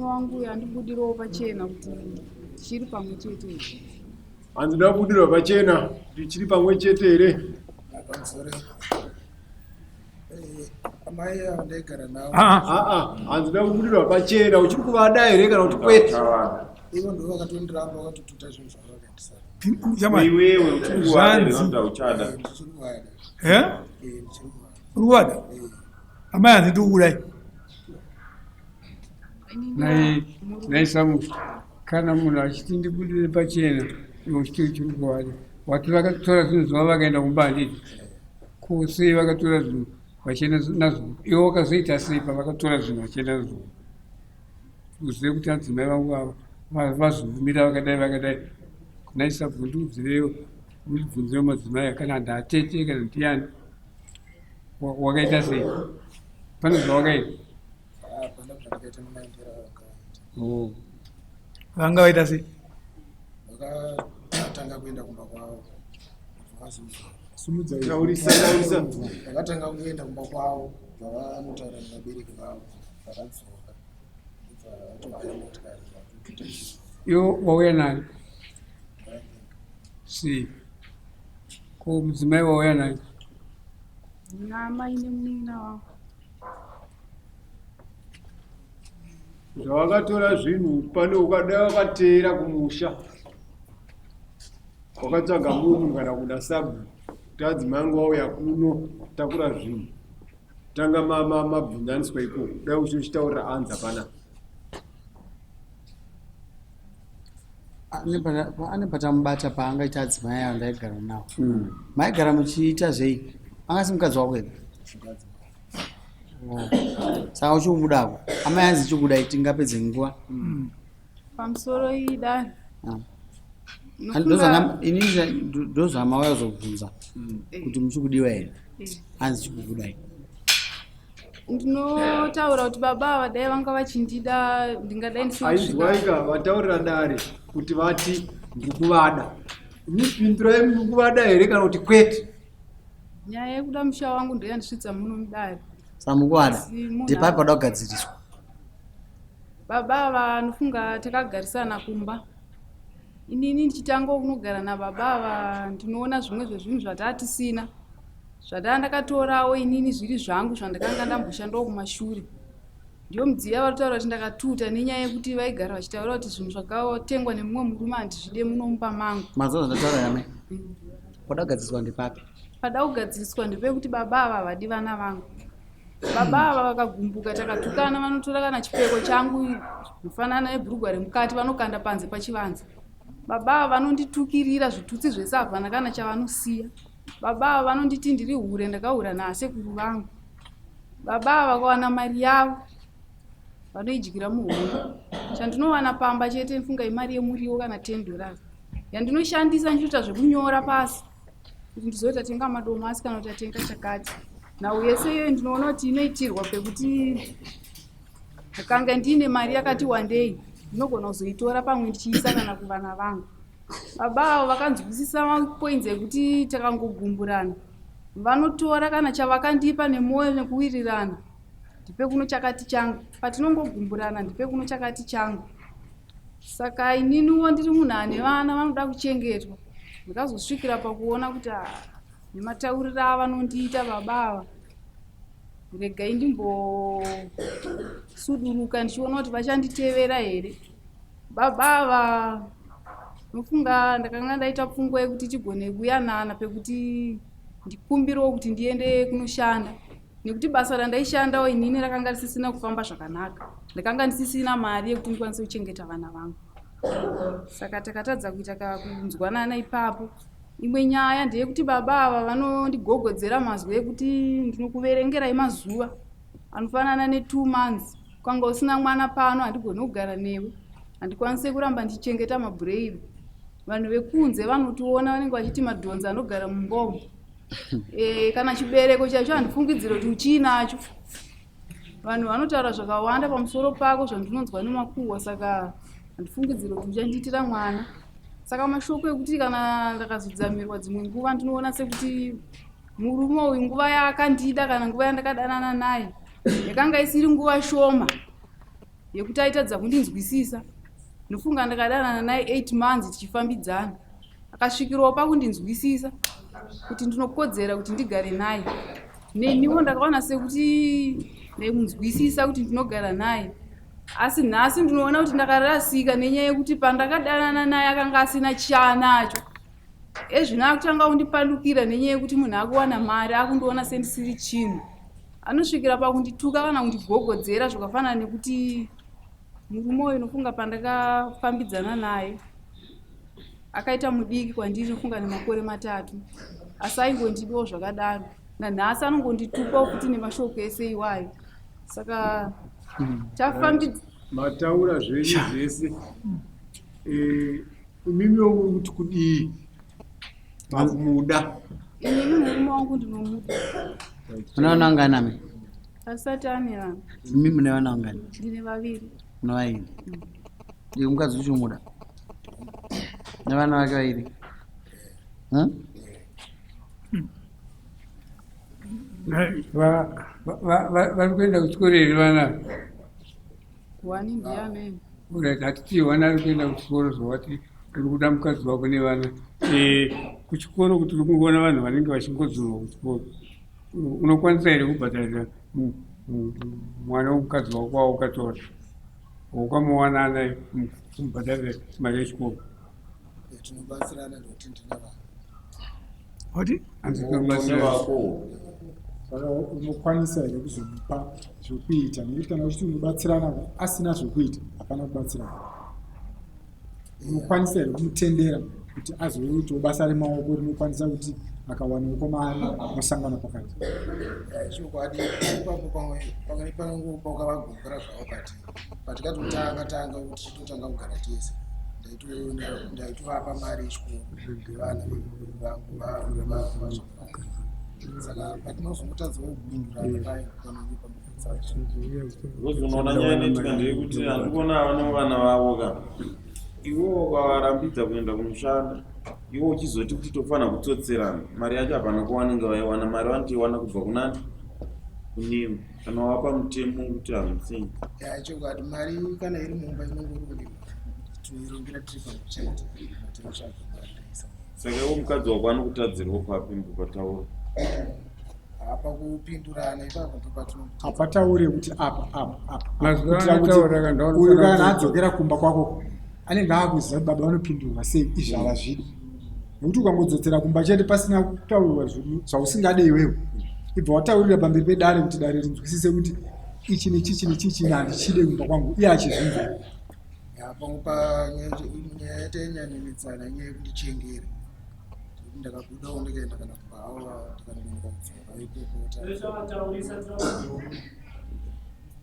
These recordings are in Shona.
wangu uyo andibudirewo pachena kuti tichiri pamwe chete here. Hanzi ndoda kubudirwa pachena kuti tichiri pamwe chete here. Pamusoro. Amai avo ndaigara navo. Aa, hanzi ndoda kubudirwa pachena uchiri kuvada here kana kuti kwete. Ivo ndivo vakatondiramba vakatotuta zvinhu zvavo vakaendesa. Iwewe uchiri kuvada here Zvanzi. kana kuti hauchada? Ndichiri kuvada. Eh? Ndichiri kuvada. Uri kuvada? Amai hanzi ndikukudai. Nhai Samuel, kana munhu achiti ndibudire pachena iwe uchiti uchiri kuvada, wati vakatora zvinhu zvavo vakaenda kumba handiti? Ko sei vakatora zvinhu vachienda nazvo? Iwe wakazoita sei pavakatora zvinhu vachienda nazvo? Uzive kuti adzimai vangu ava vazovumira vakadai vakadai. Nhai Sabhuku ndiudzirewo, ndibvunzewo madzimai aya kana ndatete kana ndiani. Wakaita sei? Pane zvawakaita? Hapana zvandakaita nemaendero avakaita. Oh. Vanga vaita sei? Vakatanga kuenda kumba kwavo. Simudza taurisa taurisa. Vakatanga kuenda kumba kwavo vavanotaura nevabereki vavo vakadzoka. Vatogara motikari vatoita. Iwe wauya nani? Sei? Ko mudzimai wauya naye? Naamai nemunin'ina wangu. Zvawakatora zvinhu pane ukada wakateera kumusha wakatsvaga munhu kana kuda sabhu kuti adzimai angu wauya kuno takura zvinhu tanga mabvunzaniswa ikoko dai uchitaurira anza panapa. Ane patamubata paangaita adzimai ayo ndaigara nawo. Maigara muchiita zvei? Anga si mukadzi wako here? Oh. Saka uchikubudako. Amai hanzi chikudai tingapedze nguva. Pamusoro iyi dare. Ah. Ini ndozvamauya kuzobvunza kuti muchikudiwa here? Hanzi chikubudai. Ndinotaura kuti baba ava dai vanga vachindida ndingadai ndisina kusvika. Aizwaika vataurira dare kuti vati ndiri kuvada. Imi pindurai muri kuvada here kana kuti kwete? Nyaya yekuda musha wangu ndoyandisvitsa muno mudare. Saka mukuvada Asi munhu ndepapi pada kugadziriswa? Baba ava nofunga takagarisana kumba. Inini ndichitanga kunogara nababa ava ndinoona zvimwe zvezvinhu zvatatisina. Zvadaa ndakatorawo inini zviri zvangu zvandakanga ndamboshandawo kumashure. Ndiyo mudziyo yavari kutaura kuti ndakatuta nenyaya yekuti vaigara vachitaura kuti zvinhu zvakatengwa nemumwe murume handizvide muno mumba mangu. Mazuva zvandataura yamai. Pada kugadziriswa ndepapi? Pada kugadziriswa ndepekuti baba ava havadi vana vangu. Baba ava vakagumbuka takatukana vanotora kana chipfeko changu zvinofanana nebhurugwa remukati vanokanda panze pachivanze. Baba ava vanonditukirira zvitutsi zvese havana kana chavanosiya. Baba ava vanonditi ndiri hure ndakahura naasekuru vangu. Baba ava vakawana mari yavo vanoidyira muhomwe. Chandinowana pamba chete mfunga imari yemuriwo kana 10 dollars yandinoshandisa ndichitoita zvekunyora pasi kuti ndizoita tenga madomasi kana kuti atenga chakati. Nhau yese iyoyo ndinoona kuti inoitirwa pekuti ndakanga ndiine mari yakati wandei ndinogona kuzoitora pamwe ndichiisa kana kuvana vangu. Baba avo vakanzwisisa mapoints ekuti takangogumburana vanotora kana chavakandipa nemwoyo nekuwirirana ndipe kuno chakati changu patinongogumburana ndipe kuno chakati changu saka ininiwo ndiri munhu ane vana vanoda kuchengetwa ndakazosvikira pakuona kuti ah, nematauriro avanondiita baba ava regai ndimbosuduruka ndichiona kuti vachanditevera here Baba ava nofunga ndakanga ndaita pfungwa yekuti tigone kuyanana pekuti ndikumbirewo kuti ndiende kunoshanda nekuti basa randaishandawo inini rakanga risisina kufamba zvakanaka ndakanga ndisisina mari yekuti ndikwanise kuchengeta vana vangu saka takatadza kuita kakunzwanana ipapo imwe nyaya ndeyekuti baba ava vanondigogodzera mazwi ekuti ndinokuverengerai mazuva anofanana netwo months Kwanga usina mwana pano handigoni kugara newe. Handikwanise kuramba ndichichengeta mabhureiro. Vanhu vekunze vanotiona vanenge vachiti madhonza anogara mumba umu. E, kana chibereko chaicho handifungidzire kuti uchiinacho. Vanhu vanotaura zvakawanda pamusoro pako zvandinonzwa nemakuhwa saka handifungidzire kuti uchandiitira mwana. Saka mashoko ekuti kana ndakazodzamirwa dzimwe nguva ndinoona sekuti murume uyu nguva yaakandida kana nguva yandakadanana naye yakanga isiri nguva shoma. yekuti aitadza kundinzwisisa. Ndofunga ndakadanana naye 8 months tichifambidzana, akasvikirawo pakundinzwisisa kuti ndinokodzera kuti ndigare naye. Neniwo ndakaona sekuti ndaimunzwisisa kuti ndinogara naye, asi nhasi ndinoona kuti ndakarasika nenyaya yekuti pandakadanana naye akanga asina chaanacho. Ezvino akutanga kundipandukira nenyaya yekuti munhu akuwana mari akundiona sendisiri chinhu. Anosvikira pakundituka kana kundigogodzera zvakafanana nekuti murume uyu nofunga pandakafambidzana naye akaita mudiki kwandiri nofunga nemakore 3, asi aingondidiwo zvakadaro. Nanhasi anongonditukawo futi nemashoko ese iwayo. Saka tafambidza mataura zvenyu zvese. Imimi muri kuti kudii pakumuda? Inini murume wangu ndinomuda. Mune vana vangani ame? Asati ane vana. Imi mune vana vangani? Ndine 2. Mune 2. Iwe mukadzi uchimuda? Nevana vake 2? Vari kuenda kuchikoro here vana? Wani ndiye amene. Alright, hatiti vana vari kuenda kuchikoro zvawati uri kuda mukadzi wako nevana. Kuchikoro kuti uri kungoona vanhu vanenge vachingodzurwa kuchikoro. Unokwanisa here kubhadharira mwana womukadzi wako waukatora? Ukamuwana anaye kumubhadharira mari yechikoro? Tinobatsirana nekuti ndine vana. Wati? Hanzi tinobatsirana. Saka unokwanisa here kuzomupa zvekuita? Nekuti kana uchiti unobatsirana asina zvekuita, hapana kubatsirana. Unokwanisa here kumutendera kuti azoitawo basa remaoko rinokwanisa kuti akawanawo mari nosangana pakati? Chokwadi ipapo pamwe panongoboka vagombora zvavo, but patikatotanga tanga kuti tichitotanga kugara tese, ndaitovapa mari yechikoro vana vangu vazvo. Saka patinozongotadzawo kupindurana paye panenge pamutsa. Because unoona nyaya inoitika ndeyekuti handikuona vane vana vavo ka, iwo ukavarambidza kuenda kunoshanda, iwo uchizoti kuti tofanira kutsotserana mari yacho, hapana kwavanenge vaiwana mari, vanotoiwana kubva kunani kuniwe kana wapa mutemo wekuti hamusenzi. Ya, chokwadi mari kana iri mumba inongorongera, tinoirongera tiri pamwe chete, tinotsvaga mari toisa. Saka iwo mukadzi wako anokutadzirwa papi mbupataura? Apa kupindurana ipapo ndopatino Hapataure kuti apa apa apa. Mazuva Kuitira kuti anotaura kana ndaona uyu kana kuti- adzokera kumba kwako anenge akuziva kuti baba vanopindurwa sei, izvi havazvidi. Nekuti ukangodzotsera kumba chete pasina kutaurwa zvausingade iwewe, ibva wataurira pamberi pedare kuti dare rinzwisise kuti ichi nechichi nechichi handichide kumba kwangu, iye achizvinzwa. Ya, pamwe panyaya yatainyanyonetsana inyaya yekundichengera. Nekuti ndakabudawo ndikaenda kana kubhawa ndikanonoka kudzoka ikoko.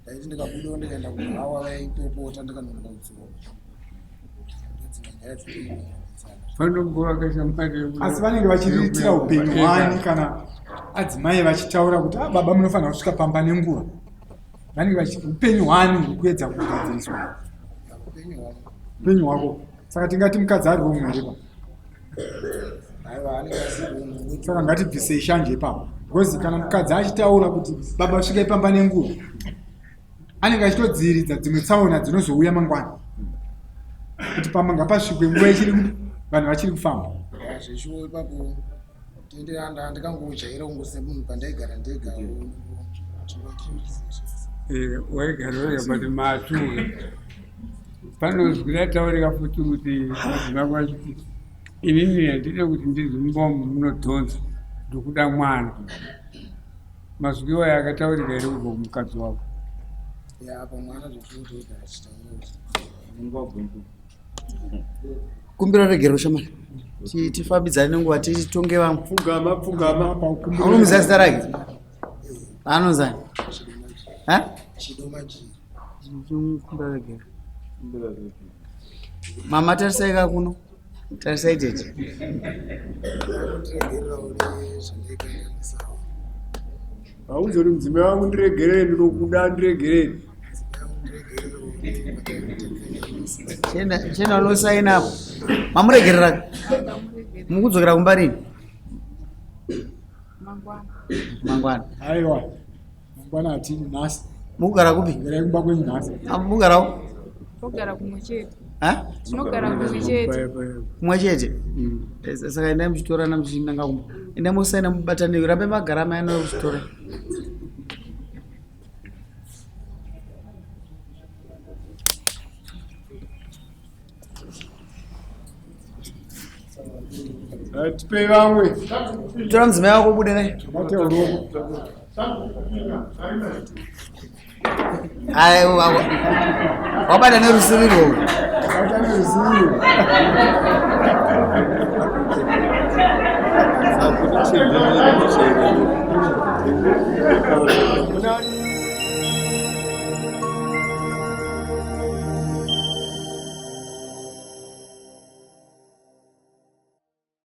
Ndaiti ndikabudawo ndikaenda kubhawa vaipopota ndikanonoka kudzoka. Ndodzimwe nyaya dzatainyanyonetsana. Vanomboakaisa mari yekuda- Asi vanenge vachiriritira upenyu hwani kana adzimai vachitaura kuti baba munofanira kusvika pamba nenguva? Vanenge vachi upenyu hwani huri kuedza kugadziriswa? Ya, upenyu hwangu. Upenyu hwako. Saka tingati mukadzi ari wrong here pa? Aiwa, anenge asiri wrong nekuti Saka ngatibvisei shanje ipapo, because kana mukadzi achitaura kuti baba svikai pamba nenguva, anenge achitodziviridza dzimwe tsaona dzinozouya mangwana, kuti pamba ngapasvikwe nguva ichiri vanhu vachiri kufamba. Ya, zveshuwo ipapo tenderana, ndikangojaira kungo semunhu pandaigara ndega. Waigara wega, but matu panozwira taurika futi kuti madzimai ako achiti inini handide kuti ndizimba umu munodhonza, ndokuda mwana. Mazwi iwayo akataurika here kubva kumukadzi wako? Ya, apa mwana zveshuwo toigara tichitaura. Kumbira regero shamani. Tifambidzane nenguva titonge vamwe. Pfugama, pfugama. Unomuziva zita rake? Anonzani? Ha? Chido Majiri. Kumbira regero. Mama, tarisai ka kuno. Tarisai tete. Anondiregererawo nezvandaikanganisawo. Haunzi kuti mudzimai wangu ndiregerere, ndinokuda, ndiregerere. Chienda chienda unosaina apo. Mamuregerera. Mukudzokera kumba rini? Mangwana. Mangwana. Aiwa, mangwana hatini, nhasi. Mukugara kupi? Garai kumba kwenyu nhasi. Ah, Mukugarawo? Togara kumwe chete. Ha? Tinogara kumwe chete. Kumwe chete? Eh, Saka endai muchitorana muchinanga kumba. Endai mosaina mubatane rambe magara mai ano muchitora. Tipei vamwe. Tora mudzimai wako ubude naye. Bate ruoko. Ai, wabata nerusiriro. Bata nerusiriro. Hakuna